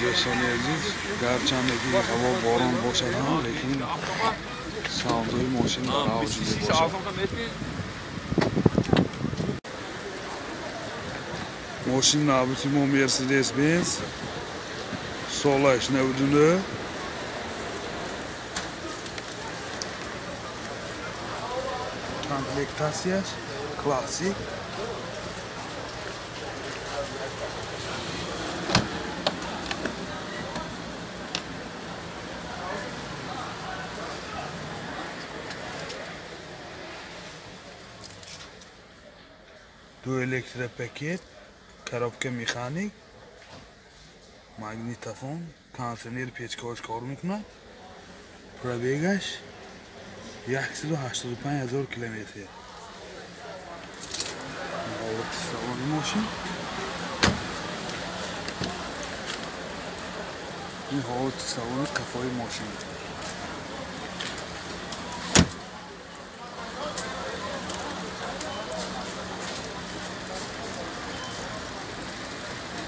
Дӯстони азиз, гарчанде ки ҳаво борон бошад ҳам, лекин савдои мошин дар авҷ мебошад. Мошин навбати мо Мерседес Бенз, солаш 99. Комплектатсияш классик. Ду электропакет, коробка механик, магнитофон, кондиционер, печкаҳош кор мекунад. Пробегаш 185 000 километр. Ҳолати салони мошин. Ин ҳолати салони қафои мошин.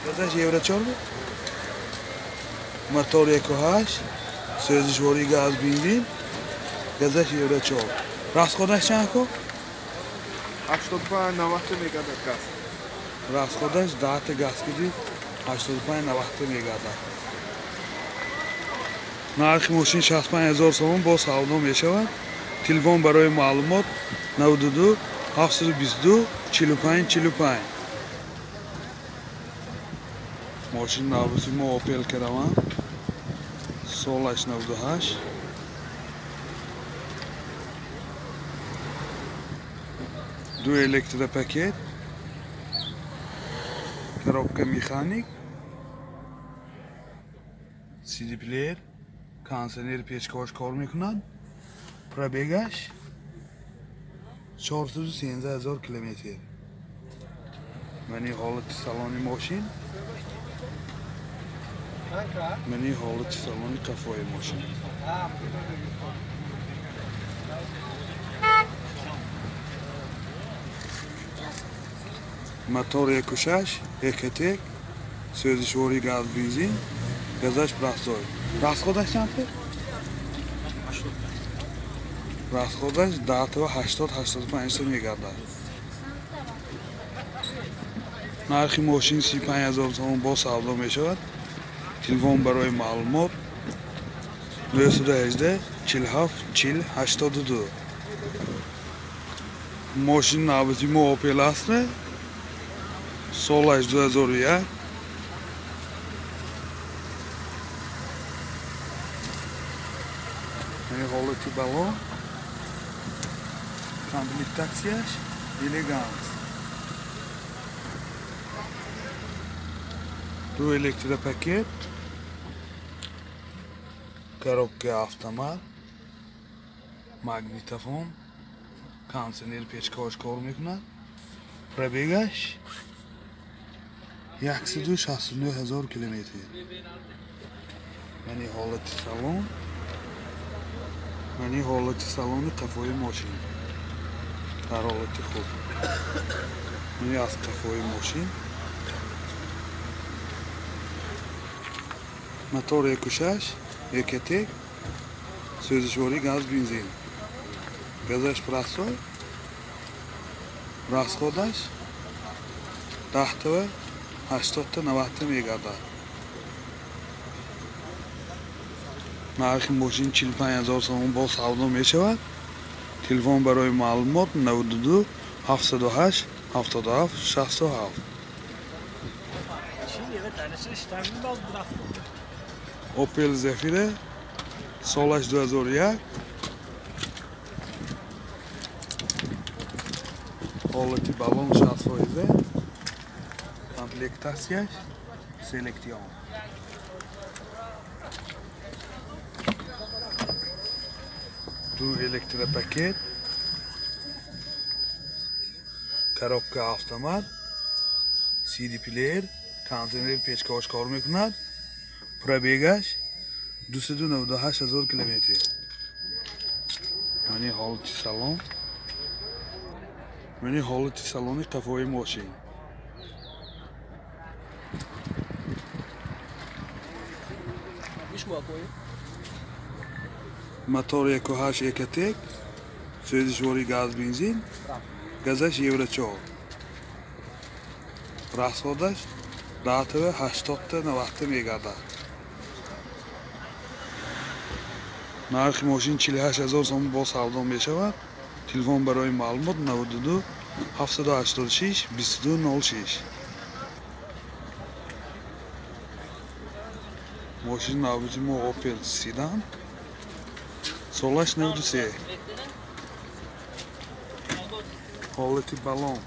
Газаш Евро 4 буд. Мотор 1.8, сӯзишвории газ, бензин. Газаш Евро 4. Расходаш чанд ко? 85-90 мегардад газ. Расходаш 10 газ киди 85-90 мегардад. Нархи мошин 65 000 сомон бо савдо мешавад. Телефон барои маълумот 92 722 45 45. Мошин навбати мо Opel Caravan, солаш 98. Ду электропакет, коробка механик, CD плеер, кондиционер, печкаҳош кор мекунад. Пробегаш 413 000 километр. Мани ҳолати салони мошин. Мани ҳолати салони қафои мошин. Мотор 1.6, Ecotec, сӯзишвории газ, бензин, газаш простой. Расходаш чанд? Расходаш 10 80-85 мегардад. Нархи мошин 35 000 сомон бо савдо мешавад. Телефон барои маълумот 918 47 40 82. Мошин навбати мо Opel Astra, солаш 2001. Ин ҳолати балон, комплектатсияш элеганс. Ду электропакет, коробка автомат, магнитофон, кондиционер, печкаҳош кор мекунад. Пробегаш 169 000 километр. Мани ҳолати салон, мани ҳолати салони қафои мошин дар ҳолати хуб. Мани аз қафои мошин. Мотор 1.6, Ecotec, сӯзишвории газ, бензин. Газаш простой. Расходаш 10 80-90 мегардад. Нархи мошин 45 000 сомон бо савдо мешавад. Телефон барои маълумот 92 708 77 67. Opel Zafira, солаш 2001. Ҳолати балон 60%, комплектатсияш Selection. Ду электропакет, коробка автомат, CD плеер, кондиционер, печкаҳош кор мекунад. Пробегаш 298 000 километр. Мани ҳолати салон. Мани ҳолати салони қафои мошин. Мотор 1.8 Ecotec, сӯзишвори газ бензин, газаш евро 4. Расходаш 10 80 мегардад. Нархи мошин 48 ҳазор сомон бо савдо мешавад. Телефон барои маълумот 92 786 22 06. Мошини навбати мо Opel Sedan, солаш 93, ҳолати балон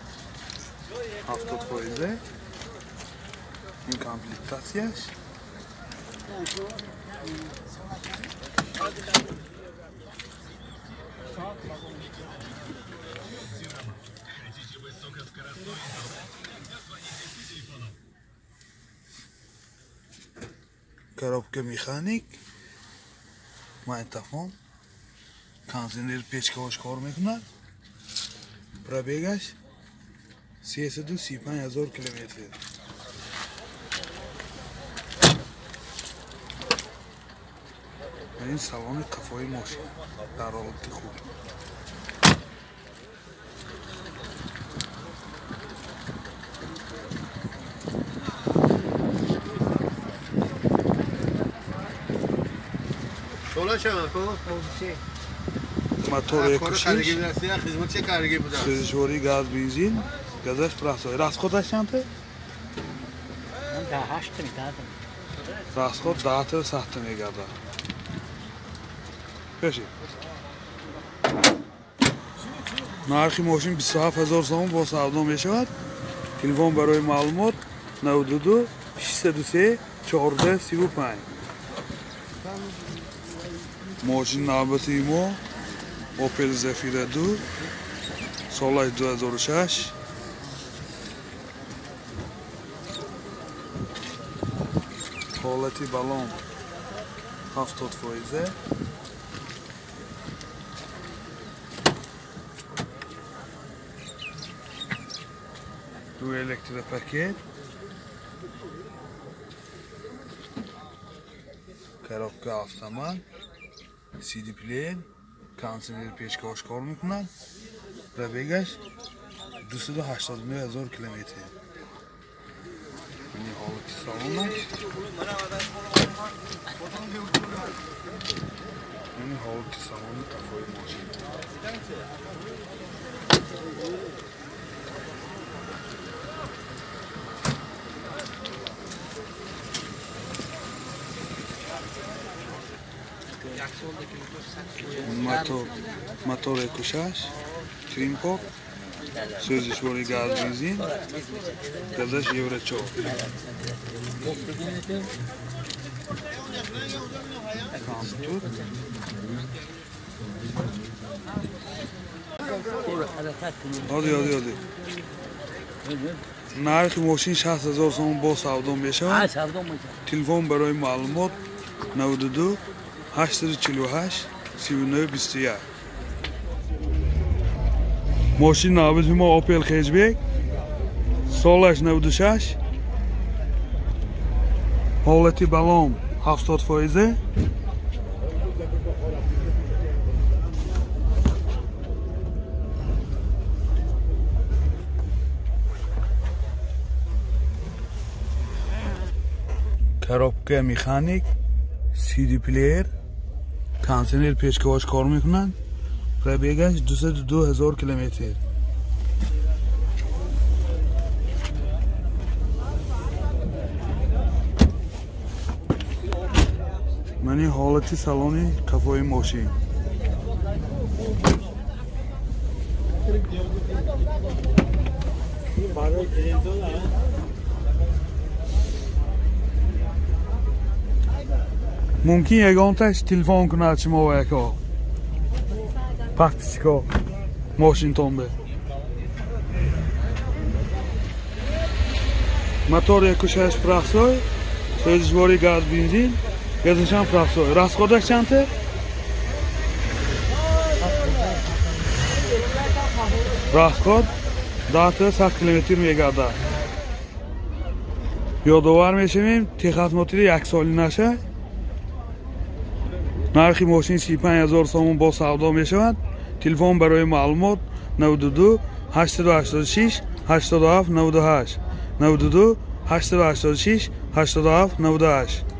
70%, ин комплектатсияш. Коробка механик, магнитофон, кондиционер, печкаҳош кор мекунад. Пробегаш 335 ҳазор километр. Ин салони қафои мошин дар ҳолати хуб. Мотор 1.6, сӯзишвории газ бензин, газаш простой. Расходаш чанд? Расход 10 мегардад. Пеши. Нархи мошин 27 ҳазор сомон бо савдо мешавад. Телефон барои маълумот 92 603 14 35. Мошин навбати мо Opel Zafira 2, солаш 2006. Ҳолати балон 70%. Ду электропакет, коробка автомат, CD плеер, кондиционер, печкаҳош кор мекунад. Пробегаш 289 ҳазор километр. Ини ҳолати салонаш. Ини ҳолати салони қафои мошин. Мотор 1.6 Twin-port, сӯзишвори газ бензин, газаш евро 4. Компютер. Оди, оди, оди. Нархи мошин 60 ҳазор сомон бо савдо мешавад. Телефон барои маълумот 92 848 39 21. Мошин навбати мо Opel Hatchback, солаш 96, ҳолати балон 70%. Коробка механик, CD плеер, кондиционер, печкаҳош кор мекунанд. Пробегаш 202 ҳазор километр. Мани ҳолати салони қафои мошин. Мумкин ягонташ телефон кунад шумо яко. Пахтичко мошинтонда. Мотор 1.6 простой, сӯзишвори газ бензин, газашам простой. Расходаш чанд? Расход 10 километр мегардад. Ёдовар мешавем, техосмотри яксолинаша. Нархи мошин 35 000 сомон бо савдо мешавад. Телефон барои маълумот 92 886 87 98, 92 886 87 98.